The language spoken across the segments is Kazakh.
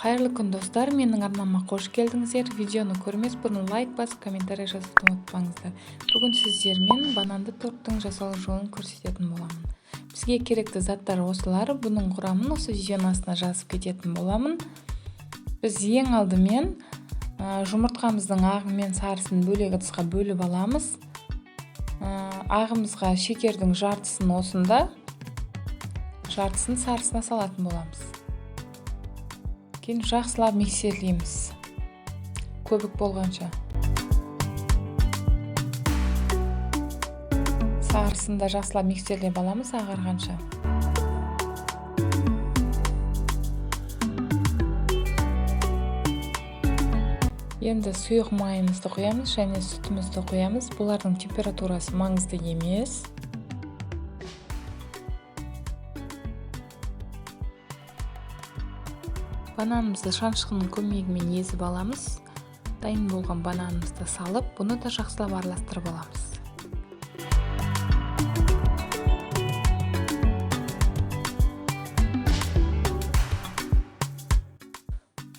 Қайырлы күн, достар! Менің арнама қош келдіңіздер. Видеоны көрмес бұрын лайк басып, комментарий жазуды ұмытпаңыздар. Бүгін сіздермен бананды торттың жасалу жолын көрсететін боламын. Бізге керекті заттар осылар. Бұның құрамын осы видеоның астына жазып кететін боламын. Біз ең алдымен жұмыртқамыздың ағы мен сарысын бөлек ыдысқа бөліп аламыз. Ағымызға шекердің жартысын осында, жартысын сарысына салатын боламыз. Кейін жақсылап миксерлейміз, көбік болғанша. Сарысын да жақсылап миксерлеп аламыз ағарғанша. Енді сұйық майымызды құямыз және сүтімізді құямыз. Бұлардың температурасы маңызды емес. Бананымызды шанышқының көмегімен езіп аламыз. Дайын болған бананымызды салып, бұны да жақсылап араластырып аламыз.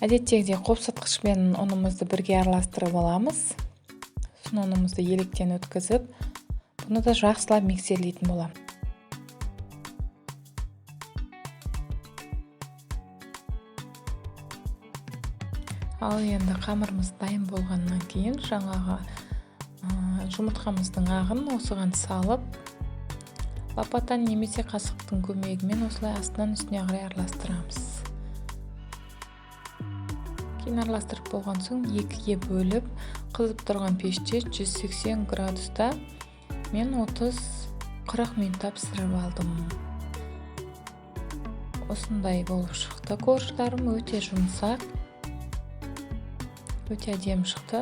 Әдеттегідей қопсытқышпен ұнымызды бірге араластырып аламыз. Сосын ұнымызды електен өткізіп, бұны да жақсылап миксерлейтін боламыз. Ал енді қамырымыз дайын болғаннан кейін жаңағы жұмыртқамыздың ағын осыған салып, лопатаның немесе қасықтың көмегімен осылай астынан үстіне қарай араластырамыз. Кейін араластырып болған соң екіге бөліп, қызып тұрған пеште 180 градуста мен 30-40 минутта пісіріп алдым. Осындай болып шықты коржтарым, өте жұмсақ, өте әдемі шықты.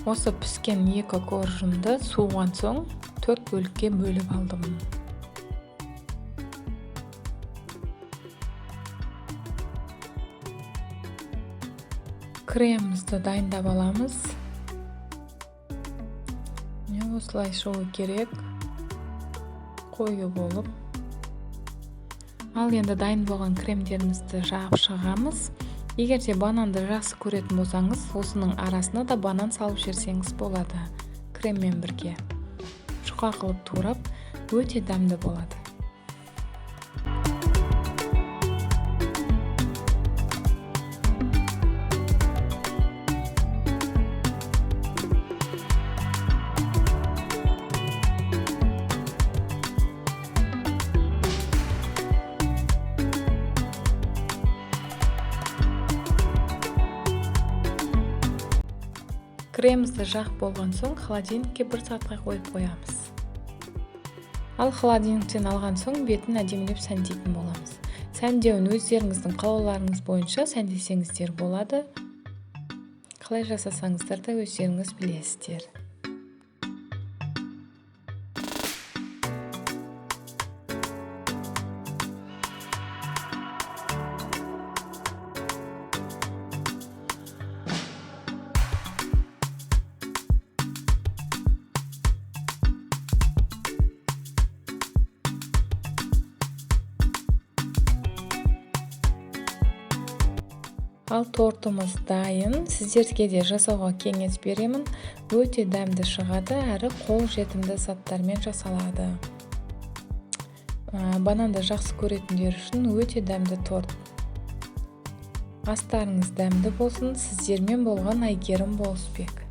Осы піскен екі коржымды суыған соң 4 бөлікке бөліп алдым. Кремімізді дайындап аламыз. Міне, осылай шығу керек, қою болып. Ал енді дайын болған кремдерімізді жағып шығамыз. Егер де бананды жақсы көретін болсаңыз, осының арасына да банан салып жіберсеңіз болады. Креммен бірге жұқа қылып турап, өте дәмді болады. Кремімізді жағып болған соң холодильникке 1 сағатқа қойып қоямыз. Ал холодильниктен алған соң бетін әдемілеп сәндейтін боламыз. Сәндеуін өздеріңіздің қалауларыңыз бойынша сәндесеңіздер болады. Қалай жасасаңыздар да өздеріңіз білесіздер. Ал тортымыз дайын. Сіздерге де жасауға кеңес беремін. Өте дәмді шығады, әрі қол жетімді заттармен жасалады. Бананды жақсы көретіндер үшін өте дәмді торт. Астарыңыз дәмді болсын. Сіздермен болған Әйгерім Болысбек.